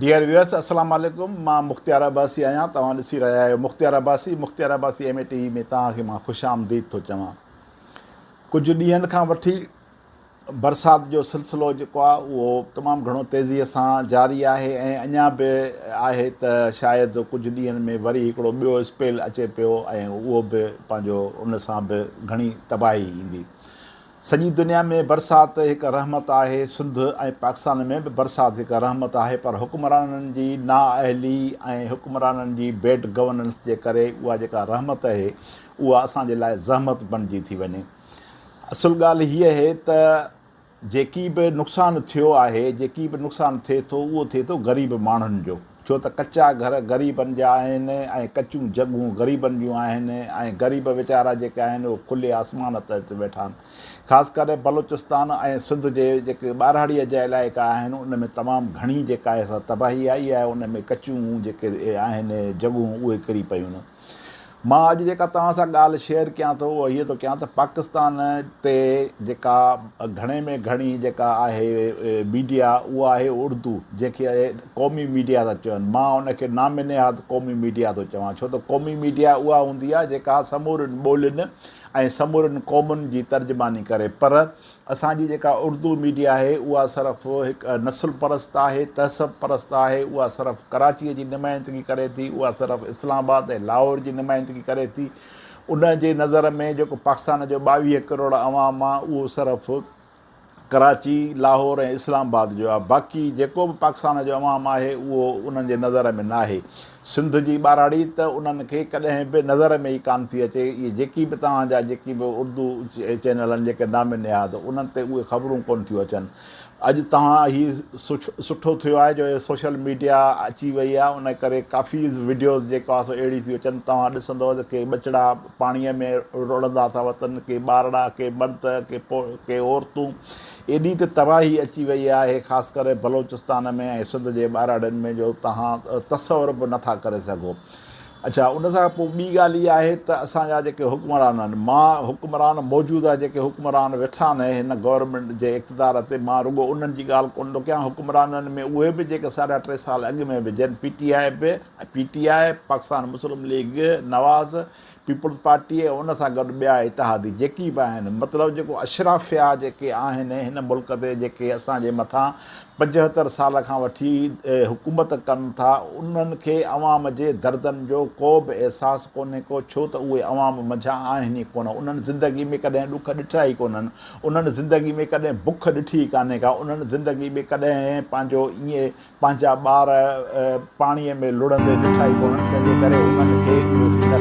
Dear viewers السلام عليڪم مان مختيار عباسي آهيان توهان ڏسي رهيا آهيو Mukhtiar Abbasi Mukhtiar Abbasi M A T V ۾ توهان کي مان خوش آمديد ٿو چوان ڪجهه ڏينهن کان وٺي برسات جو سلسلو جيڪو آهي اهو تمام گهڻو تيزي سان جاري آهي ۽ اڃا به آهي ته شايد ڪجهه ڏينهن ۾ وري هڪڙو ٻيو اسپيل اچي پيو ۽ اهو به پنهنجو ان سان به گهڻي تباهي ايندي سڄي دنيا ۾ برسات هڪ رحمت آهي، سنڌ ۽ پاڪستان ۾ به برسات هڪ رحمت آهي پر حڪمرانن جي نااهلي ۽ حڪمرانن جي بيڊ گورننس جي ڪري اها جيڪا رحمت اهي اها اسان جي لاء زحمت بڻجي ٿي وڃي. اصل ڳالهه هيء اهي ته جيڪي به نقصان ٿيو آهي، جيڪي به نقصان ٿئي ٿو اهو ٿئي ٿو غريب ماڻهن جو. ڇو ته ڪچا گهر غريبن جا آهن ۽ ڪچيون جڳهون غريبن جون آهن ۽ غريب ويچارا جيڪي آهن اهي کلي آسمان تحت ويٺا آهن. خاص ڪري بلوچستان ۽ سنڌ جي جيڪي ٻهراڙيء جا علائقا آهن ان ۾ تمام گهڻي جيڪا آهي سا تباهي آئي آهي ان ۾ ڪچيون جيڪي آهن جڳهون اهي ڪري پيون. مان اڄ جيڪا توهان سان ڳالهه شيئر ڪيان ٿو اها هيء ٿو ڪيان ته پاڪستان تي جيڪا گهڻي ۾ گهڻي جيڪا آهي ميڊيا اها آهي اردو جنهن کي قومي ميڊيا ٿا چون مان ان کي نام نهاد قومي ميڊيا ٿو چوان ڇو ته قومي ميڊيا اها هوندي آهي جيڪا سمورين ٻولين ۽ سمورين قومن جي ترجماني ڪري پر اسان جي جيڪا اردو ميڊيا آهي اها صرف هڪ نسل پرست آهي، تعصب پرست آهي، اها صرف ڪراچيء جي نمائندگي ڪري ٿي، اها صرف اسلام آباد ۽ لاهور جي نمائندگي ڪري ٿي. ان جي نظر ۾ جيڪو پاڪستان جو 22 ڪروڙ عوام آهي اهو صرف ڪراچي، لاهور ۽ اسلام آباد جو آهي، باقي جيڪو به پاڪستان جو عوام آهي اهو انهن جي نظر ۾ ناهي. سنڌ جي ٻهراڙي ته انهن کي ڪڏهن به نظر ۾ ئي ڪانه ٿي اچي. اهي جيڪي به توهان جا جيڪي به اردو چينل آهن جيڪي نام نهاد انهن تي اهي خبرون ڪونه ٿيون اچن. اڄ توهان هي سٺو ٿيو آهي جو هي سوشل ميڊيا اچي وئي آهي ان ڪري ڪافي وڊيوز جيڪو آهي سو اهڙي ٿيون اچن توهان ڏسندو ته ڪي ٻچڙا پاڻيء ۾ روڙندا ٿا وتن ڪي ٻارڙا ڪي مرد ڪي ڪي عورتون ايڏي ته تباهي اچي وئي آهي خاص ڪري بلوچستان ۾ ۽ سنڌ جي ٻهراڙين ۾ جو توهان تصور به نٿا ڪري سگهو. اڇا ان سان پوء ٻي ڳالهه اها آهي ته اسان جا جيڪي حڪمران آهن مان حڪمران موجوده جيڪي حڪمران ويٺا آهن هن گورنمينٽ جي اقتدار تي مان رڳو انهن جي ڳالهه ڪونه ٿو ڪيان حڪمرانن ۾ اهي به جيڪي ساڍا ٽي سال اڳ ۾ به جن پي ٽي آء به P T I Pakistan Muslim League Nawaz Peoples Party ۽ ان سان گڏ ٻيا اتحادي جيڪي به آهن مطلب جيڪو اشرافيا جيڪي آهن هن ملڪ تي جيڪي اسان جي مٿان 75 سال کان وٺي حڪومت ڪن ٿا انهن کي عوام جي دردن جو ڪو به احساس ڪونهي ڪو ڇو ته اهي عوام منجهان آهن ئي ڪونه انهن زندگي ۾ ڪڏهن ڏک ڏٺا ئي ڪونهن انهن زندگي ۾ ڪڏهن بک ڏٺي ئي ڪانهي ڪا انهن زندگي ۾ ڪڏهن پنهنجو ائين پنهنجا ٻار پاڻيء ۾ لڙهندي ڏٺا ئي ڪونهن، تنهن جي ڪري هنن کي اهو نه.